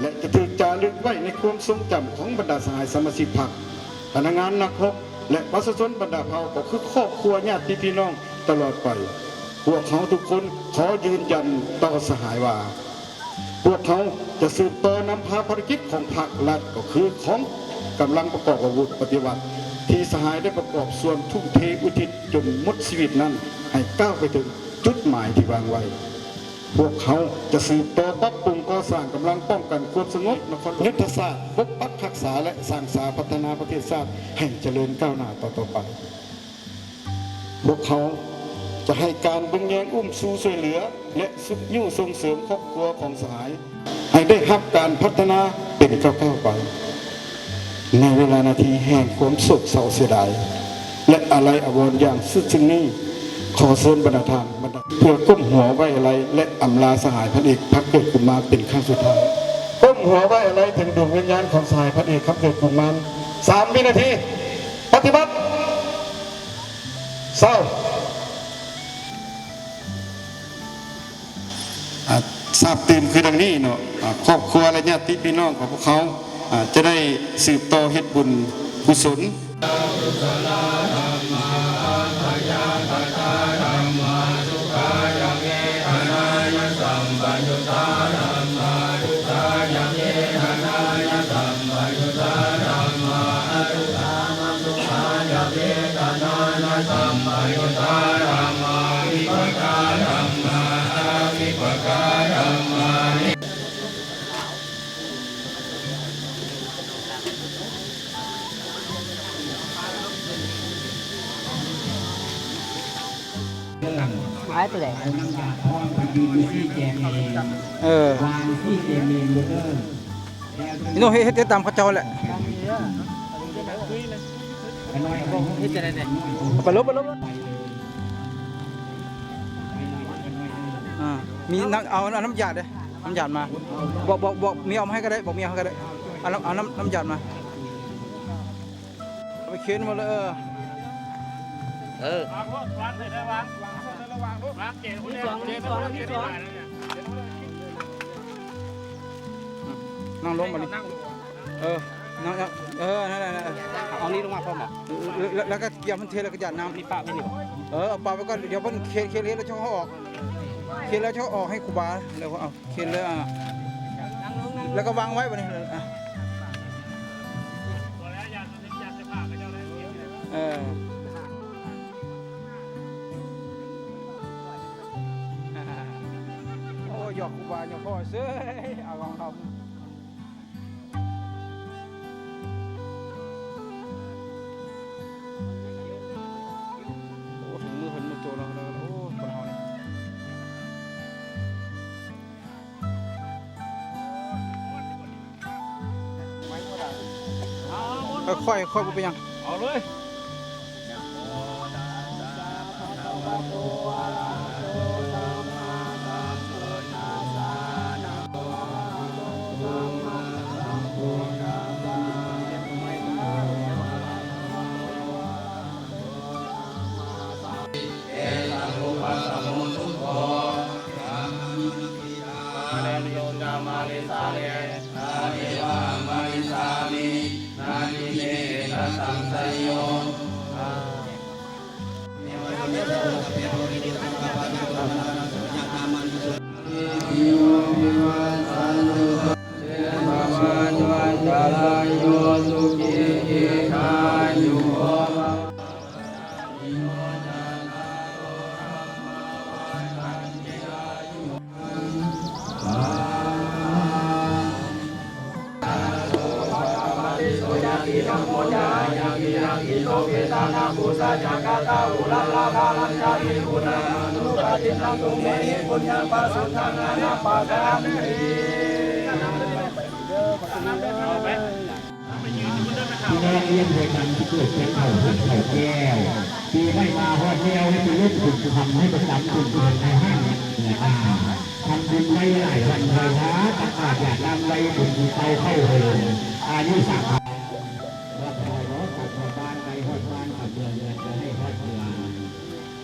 ແລະ ຈະຖືກຈາລຶກໄວ້ໃນຄວາມຊົງຈຳຂອງບັນດາສະຫາຍສະມາຊິກພັກ. ພະນັກງານ, ນັກຮົບ ແລະ ປະຊາຊົນບັນດາເຜົ່າ ກໍຄືຄອບຄົວ, ຍາດຕິພີ່ນ້ອງຕະຫຼອດໄປ. ພວກເຮົາທຸກຄົນຂໍຢືນຢັນຕໍ່ສະຫາຍວ່າ ພວກເຮົາຈະສືບຕໍ່ນຳພາພາລະກິດຂອງພັກລັດ ກໍຄືຂອງກຳລັງປະກອບອາວຸດປະຕິວັດ ທີ່ສະຫາຍໄດ້ປະກອບສ່ວນທຸ່ມເທອຸທິດຈົນໝົດຊີວິດນັ້ນ ໃຫ້ກ້າວໄປເຖິງຈຸດໝາຍທີ່ວາງໄວ້. ພວກເຮົາຈະສືບຕໍ່ປັບປຸງກໍ່ສ້າງກຳລັງປ້ອງກັນຄວາມສະຫງົບນະຄອນຫຼວງ, ຍຸດທະສາດປົກປັກຮັກສາ ແລະ ສ້າງສາພັດທະນາປະເທດຊາດໃຫ້ຈະເລີນກ້າວໜ້າຕໍ່ໆໄປ. ພວກເຮົາຈະໃຫ້ການເບິ່ງແຍງອຸ້ມຊູຊ່ວຍເຫຼືອ ແລະ ຊຸກຍູ້ສົ່ງເສີມຄອບຄົວຂອງສະຫາຍ ໃຫ້ໄດ້ຮັບການພັດທະນາເປັນກ້າວໆໄປ. ໃນເວລານາທີແຫ່ງຄວາມໂສກເສົ້າເສຍດາຍ ແລະ ອາໄລອາວອນຢ່າງສຸດຊຶ້ງນີ້, ຂໍເຊີນບັນດາທ່ານ ບັນດາ ເພື່ອກົ້ມຫົວໄວ້ອາໄລ ແລະ ອຳລາສະຫາຍພັນເອກ ພັກເກີດກຸມມານ ເປັນຄັ້ງສຸດທ້າຍ. ກົ້ມຫົວໄວ້ອາໄລເຖິງດວງວິນຍານຂອງສະຫາຍພັນເອກ ພັກເກີດກຸມມານ ສາມວິນາທີ. ປະຕິບັດ. ເຊົາ. ອາ ຊາບຕື່ມຄືດັ່ງນີ້ເນາະ, ອາ ຄອບຄົວ ແລະ ຍາດຕິພີ່ນ້ອງຂອງພວກເຮົາ ອາ ຈະໄດ້ສືບຕໍ່ເຮັດບຸນກຸສົນ.ເອີ ນີ້ຕ້ອງເຮັດ ເຮັດຕາມເຂົາເຈົ້າແຫຼະ. ເຮັດຈັ່ງໃດແດ່? ໄປລົບ ໄປລົບ ລົບ. ອ່າ ມີນ້ຳ ເອົາ ເອົານ້ຳຢາດເດ້ ນ້ຳຢາດມາ. ບອກ ບອກ ບອກເມຍເອົາມາໃຫ້ກໍໄດ້ ບອກເມຍເອົາໃຫ້ກໍໄດ້. ເອົານ້ຳ ເອົານ້ຳ ນ້ຳຢາດມາ. ເອົາໄປເຄນໝົດເລີຍ. ເອີ ເອີ ວາງ ວາງ ວາງເກດ ມີສອງ ມີສອງ ມີສອງ. ນັ່ງລົງບາດນີ້. ເອີ ນັ່ງ ເອີ ນັ້ນແຫຼະ ນັ້ນແຫຼະ. ເອົານີ້ລົງມາພ້ອມບໍ? ແລ້ວ ແລ້ວກໍກຽມເພິ່ນເທ ແລ້ວກໍຢາດນ້ຳ. ນີ້ປະໄວ້ນີ້ບໍ? ເອີ ເອົາປະໄວ້ກ່ອນ ດຽວເພິ່ນເຄນ ເຄນ ເຄນແລ້ວຈັ່ງເອົາອອກ. ເຄນແລ້ວຈັ່ງເອົາອອກໃຫ້ຄູບາ ແລ້ວກໍເອົາ ເຄນເລີຍ. ອ່າ ແລ້ວກໍວາງໄວ້ບາດນີ້. ອ່າ ເອີ ໂອ້ ຢອກຄູບາ ຢອກພໍ່ເຊີຍ ເອົາ ເອົາ ເອົາ. ໂອ້ ເຫັນມືເຫັນມືໂຕເນາະ ໂອ້ ຄົນເຮົານີ້ ຄ່ອຍໆ ຄ່ອຍ ບໍ່ເປັນຫຍັງ ເອົາເລີຍ. ທີ່ແລກຮຽນໃຫ້ກັນທີ່ເກີດເປັນເຜົ່າເພິ່ນເຜົ່າແກ້ວ, ປີໃໝ່ມາຮອດແລ້ວ ໃຫ້ໄປລົງທຶນທຳໃຫ້ປະຈຳບຸນເຮືອນໃນຮ້ານເຮືອນນາ, ທຳບຸນໄວ້ຫຼາຍວັນເທື່ອ ຖ້າຕັກ ອາດນຳໄດ້ບຸນເຂົ້າເຮືອນ ອາຍຸສາມ ຮອດຊອຍເນາະ ກັບຮອດບ້ານ ໄກຮອດບ້ານ ກັບເມືອງເຮືອນ ກໍໃຫ້ຮອດເມືອງ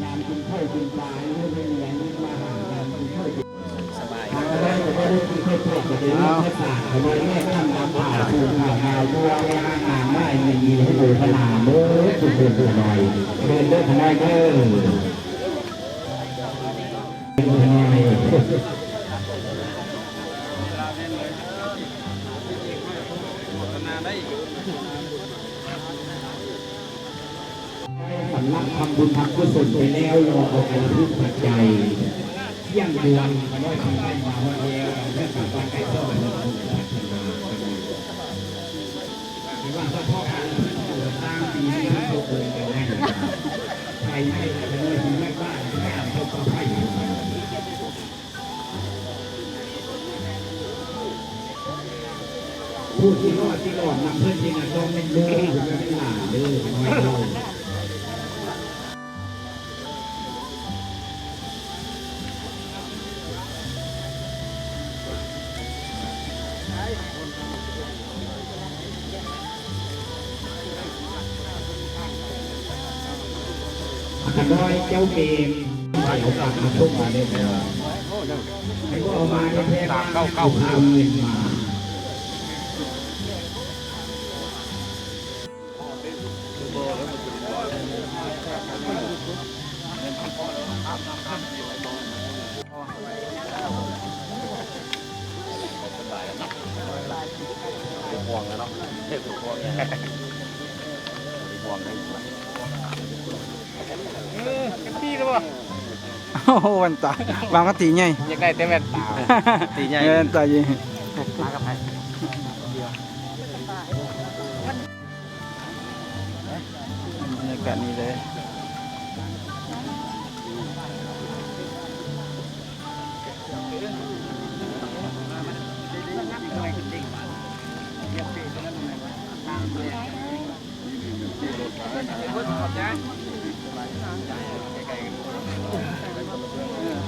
ຍາມກິນເຂົ້າກິນປາ ໃຫ້ເຮັດໃຫ້ເມຍຍິນມາຫາ ຍາມກິນເຂົ້າກິນ ສະບາຍ ທາງເຮົາກໍບໍ່ໄດ້ກິນເຂົ້າປວກ ກໍໄດ້ເລື່ອງເຂົ້າສານ ເຂົາເລີຍແຍກນ້ຳນຳຂາວ ປູຂາວນາວ ບົວແມ່ນາງນາງໄມ້ ມີມີໃຫ້ໂມທະນາເດີ ທຸກຄົນຂະນ້ອຍ ເດີນເດີຂະນ້ອຍເດີ. ສຳລັບທຳບຸນທຳກຸສົນໄປແລ້ວ ລອເອົາໄປລະທຶກປັດໄຈ ທ່ຽງດຽວ ຂ້ານ້ອຍທຳໄດ້ມາຮອດແລ້ວ ແລ້ວກະໄປໃກ້ຊອກເພິ່ນ ພັດທະນາ ຖືວ່າສະເພາະການລະທຶກກໍ່ສ້າງປີນີ້ເພິ່ນຕົກລົງກັນໄດ້ ໄຟໄໝ້ ຂ້ານ້ອຍທີ່ແມ່ນບ້ານ ໄດ້ເອົາເຂົ້າໄຟ ຜູ້ທີ່ຮອດທີ່ຫຼອດນຳເພິ່ນນີ້ນະ ຕ້ອງແມ່ນລູກ ບໍ່ແມ່ນຫຼານເດີ ນ້ອຍເດີ. ຂ້ານ້ອຍເຈົ້າເມມ ໃຜເອົາກັບມາສົ່ງມາແດ່ ໃຜບໍ່ເອົາມາແທ້ໆ ເອົາເງິນມາ. ເອີ ເຕັມທີ່ແລ້ວບໍ່? ໂອ້ໂຫ ແວ່ນຕາ ບາງກະຕີໃຫຍ່ ຢາກໄດ້ແຕ່ແວ່ນຕາ ຕີໃຫຍ່ ແວ່ນຕາໃຫຍ່ ມາກັບໃຜ? ບັນຍາກາດນີ້ເລີຍ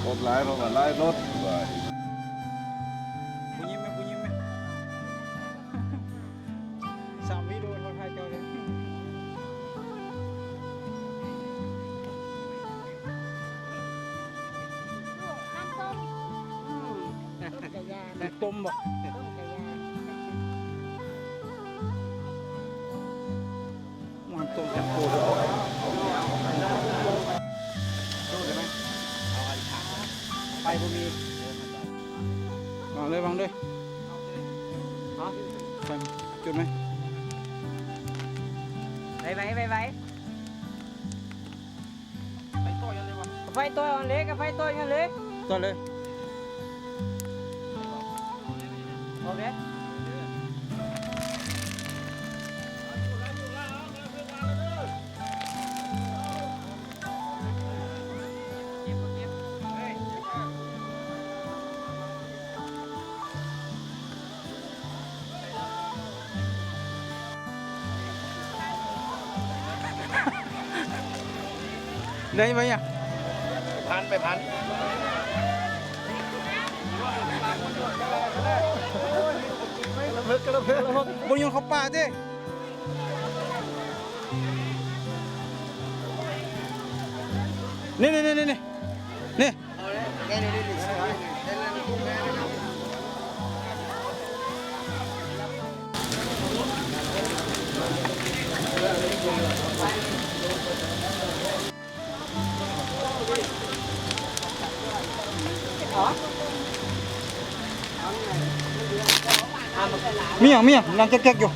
ລົດຫຼາຍ ເພາະວ່າຫຼາຍລົດ. ຜູ້ຍິງແມ່ ຜູ້ຍິງແມ່. ສາມວິໂດນ ເຮົາຖ່າຍເຈົ້າເລີຍ ນ້ຳຕົ້ມ ນ້ຳຕົ້ມບໍ່? ມັນຕົ້ມຈັກໂຕ ໄຟບໍ່ມີ ວາງເລີຍ ວາງເລີຍ ເອົາ ໄຟ ຈຸດໄໝ? ໄວໆ ໄວໆ ໄຟຕໍ່ຍັງເລີຍ ໄຟຕໍ່ຍັງເລີຍ ກໍໄຟຕໍ່ຍັງເລີຍ ຕໍ່ເລີຍ ອອກເດ້. ໄດ້ໄປຫຍັງ? ພັນໄປພັນ ບໍ່ໂຍນເຂົ້າປ່າຕິ? ນີ້ໆໆໆ ນີ້. ມີຫຍັງ ມີຫຍັງ ນັ່ງແກັກໆຢູ່.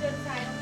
ເດີນສາຍ